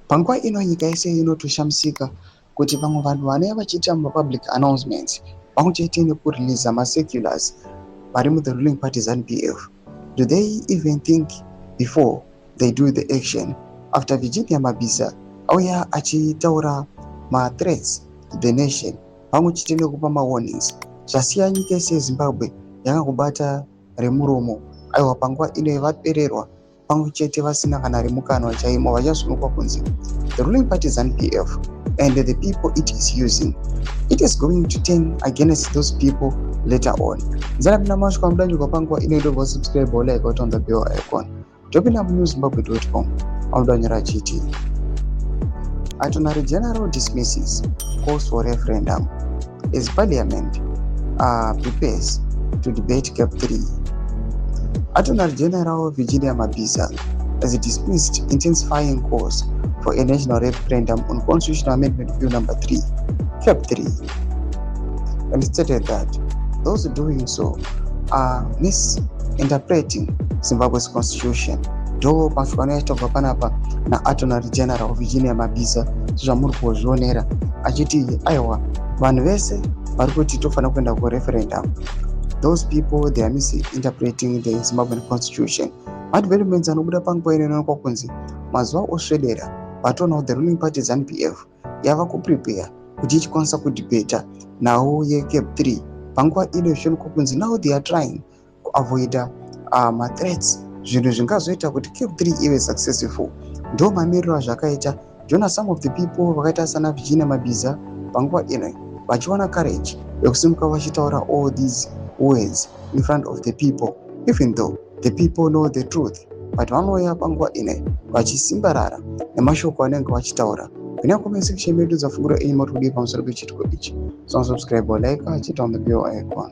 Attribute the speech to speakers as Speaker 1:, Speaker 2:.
Speaker 1: Panguva ino nyika yese inotoshamisika kuti vamwe vanhu vanouya vachiita mapublic announcements pamwe chete nekureleasa macirculars vari muthe ruling party ZANU-PF, do they even think before they do the action? After Virginia Mabhiza auya achitaura mathreats to the nation pamwe chete nekupa mawarnings, zvasiya nyika yese yeZimbabwe yakangobata remuromo. Aiwa, panguva ino vapererwa pamwe chete vasina kana remukanwa chaimo, vachazonokwa kunzi the ruling party ZANU-PF and the people it is using, it is going to turn against those people later on. Nzarapinda masvika mudanyurwa panguva ino, indobva subscribe, like, on the bell icon. Topinda muNewZimbabwe.com, amudanyura achiti Attorney General dismisses calls for referendum as Parliament prepares to debate CAB 3. Attorney General Virginia Mabhiza has dismissed intensifying calls for a national referendum on Constitutional Amendment Bill number 3, CAB 3, and stated that those doing so are misinterpreting Zimbabwe's constitution. Ndo mashoko anoyataurwa panapa naAttorney General Virginia Mabhiza, sezvamuri kuzvionera, achiti aiwa, vanhu vese vari kuti tofanira kuenda kureferendum, those people, they are misinterpreting the Zimbabwean constitution. Madevelopments anobuda panguva ino inoonekwa kunzi mazuva oswedera, vatoonawo the ruling party ZANU-PF yava kuprepare kuti ichikwanisa kudhibheta nhau yeCAB 3. Panguva ino zvichionekwa kunzi now they are trying kuavoida mathreats, zvinhu zvingazoita kuti CAB 3 ive successful. Ndo mamiriro azvakaita. Jona some of the people vakaita sana Virginia Mabhiza panguva ino vachiwana courage yekusimuka vachitaura all these words in front of the people, even though the people know the truth, but vanouya panguva ino vachisimbarara nemashoko anenge vachitaura. Pinda comment section medu, dzafunguro enyu, mati kudii pamusoro pechiitiko ichi? So subscribe, like, achita on the bell icon.